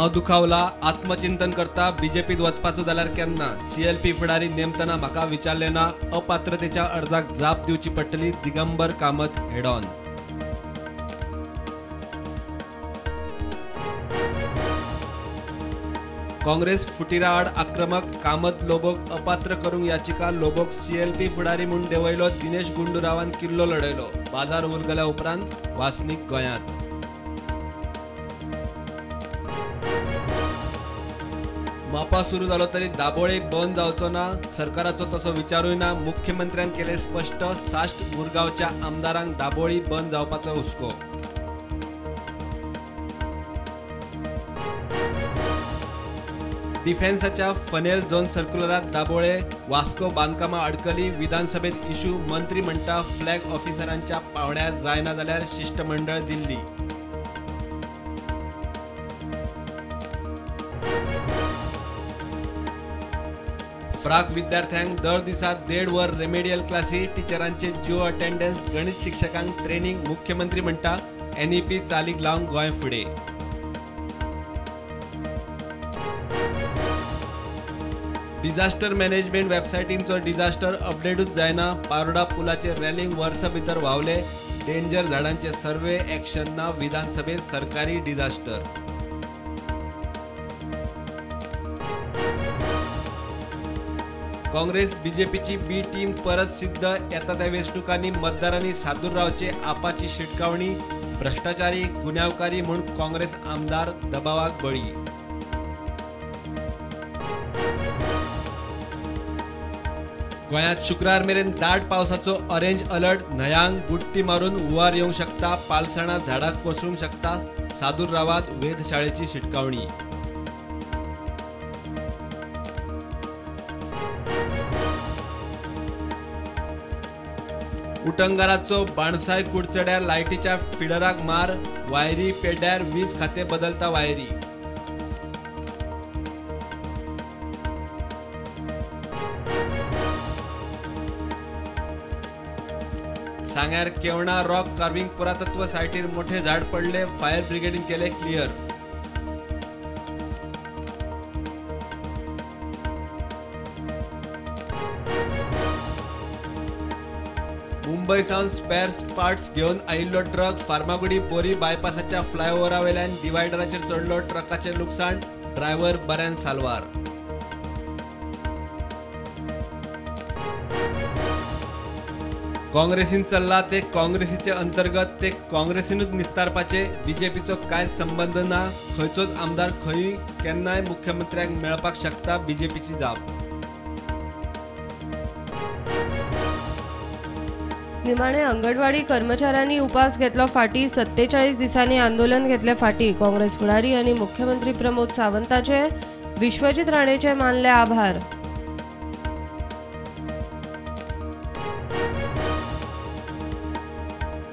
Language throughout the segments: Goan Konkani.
हांव दुखावला, आत्मचिंतन करता, बीजेपीत वचपाचो जाल्यार केन्ना? सीएलपी फुडारी नेमतना म्हाका विचारलें ना, अपात्रतेच्या अर्जाक जाप दिवची पडटली, दिगंबर कामत हेडॉन. काँग्रेस फुटीरा आड आक्रमक, कामत लोबोक अपात्र करूंक याचिका, लोबोक सीएलपी फुडारी म्हूण देंवयलो, दिनेश गुंडूरावान किल्लो लढयलो, बाजार उलगल्या उपरांत वासनीक गोंयांत. मापा सुरू जालो तरी दाबोळे बंद जावचो ना, सरकाराचो तसो विचारूय ना, मुख्यमंत्र्यान केले स्पश्ट, साश्ट मुरगांवच्या आमदारांक दाबोळी बंद जावपाचो हुस्को. डिफेन्साच्या फनेल झोन सर्क्युलरात दाबोळे वास्को बांदकामां अडकली, विधानसभेत इशू, मंत्री म्हणटा फ्लॅग ऑफिसरांच्या पावंड्यार जायना जाल्यार शिश्टमंडळ दिल्ली. फ्राक विद्यार्थ्यांक दर दिसा 1.5 वर रेमेडियल क्लासी, टिचरांचे जिओ अटेंडन्स, गणित शिक्षकांक ट्रेनिंग, मुख्यमंत्री म्हणटा एनईपी चालीक लावंक गोंय फुडें. डिझास्टर मॅनेजमेंट वेबसायटींचो डिझास्टर अपडेटूच जायना, पारोडा पुलाचे रेलिंग वर्सा भितर व्हांवले, डेंजर झाडांचे सर्वे एक्शन ना, विधानसभेत सरकारी डिझास्टर. काँग्रेस बीजेपीची बी टीम परत सिद्ध, येता त्या वेंचणुकांनी मतदारांनी सादूर रावचे, आपाची शिटकावणी, भ्रष्टाचारी गुन्यांवकारी म्हूण काँग्रेस आमदार दबावाक बळी. गोंयांत शुक्रार मेरेन दाट पावसाचो ऑरेंज अलर्ट, न्हंयांक बुडटी मारून हुंवार येवंक शकता, पालसणां झाडां कोसळूंक शकता, सादूर रावात, वेधशाळेची शिटकावणी. उटंगाराचो बाणसाय कुडचड्यार लायटीच्या फिडराक मार, वायरी पेड्ड्यार वीज खातें बदलता वायरी. सांग्यार केवणा रॉक कार्विंग पुरातत्व सायटीर मोठे झाड पडले, फायर ब्रिगेडीन केले क्लियर. मुंबय सावन स्पेअर पार्ट्स घेवन आयिल्लो ट्रक फार्मागुडी बोरी बायपासाच्या फ्लायओव्हरा वयल्यान डिवायडराचेर चडलो, ट्रकाचें लुकसाण, ड्रायव्हर बऱ्यान साल्वार. काँग्रेसीन चल्ला ते काँग्रेसीचे अंतर्गत, ते काँग्रेसीनूच निस्तारपाचे, बीजेपीचो कांय संबंद ना, खंयचोच आमदार खंयूय केन्नाय मुख्यमंत्र्यांक मेळपाक शकता, बीजेपीची जाप. निमाणे अंगणवाडी कर्मचाऱ्यांनी उपास घेतलो फाटी, 47 दिसांनी आंदोलन घेतले फाटी, काँग्रेस फुडारी आनी मुख्यमंत्री प्रमोद सावंताचे विश्वजीत राणेचे मानले आभार.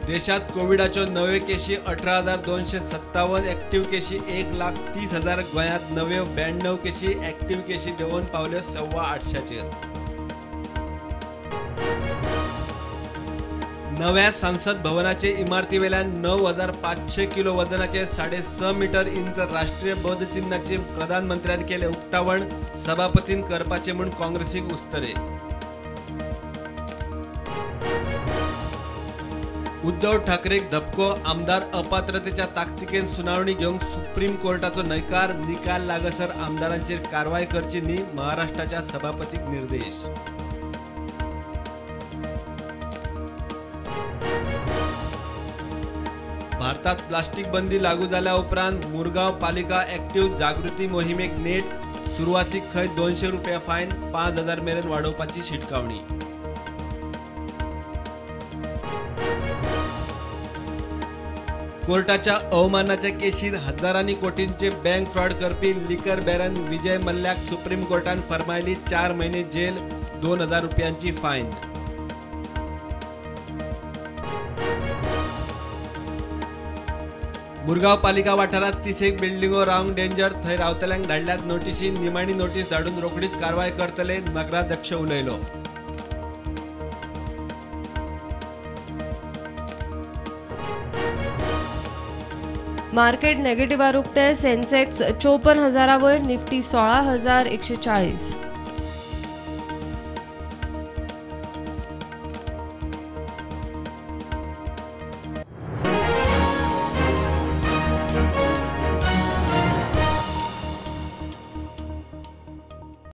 देशात कोविडाच्यो नव्यो केशी 18,257, एक्टिव्ह केशी 1,30,000, गोंयांत नव्यो 92 केशी, एक्टिव्ह केशी देंवोवन पावल्यो 825. नव्या संसद भवनाचे इमारतीवेल्यान 9,500 किलो वजनाचे 6.5 मीटर इंच राष्ट्रीय बोधचिन्हाचे प्रधानमंत्र्यान केले उक्तावण, सभापतीन करपाचे म्हूण काँग्रेसीक उस्तरे. उद्धव ठाकरेक धपको, आमदार अपात्रतेच्या ताकतिकेन सुनावणी घेवंक सुप्रीम कोर्टाचो न्हयकार, निकाल लागसर आमदारांचेर कारवाय करची न्ही, महाराष्ट्राच्या सभापतीक निर्देश. भारतात प्लास्टिक बंदी लागू जाल्या उपरांत मुरगांव पालिका एक्टिव्ह जागृती मोहिमेक नेट, सुरवातीक खंय 200 रुपया फायन, 5,000 मेरेन वाडोवपाची शिटकावणी. कोर्टाच्या अवमानाच्या केशीत हजारांनी कोटींचे बँक फ्रॉड करपी लिकर बॅरन विजय मल्ल्याक सुप्रीम कोर्टान फर्मायली 4 म्हयने जेल, 2,000 रुपयांची फायन. मुरगांव पालिका वाठारांत 30 बिल्डिंगो रावंक डेंजर, थंय रावतल्यांक धाडल्यात नोटीशी, निमाणी नोटीस धाडून रोखडीच कारवाय करतले, नगराध्यक्ष उलयलो. मार्केट नेगेटिव्हार उक्ते. सेन्सेक्स 54,000 वयर, निफ्टी 16,140.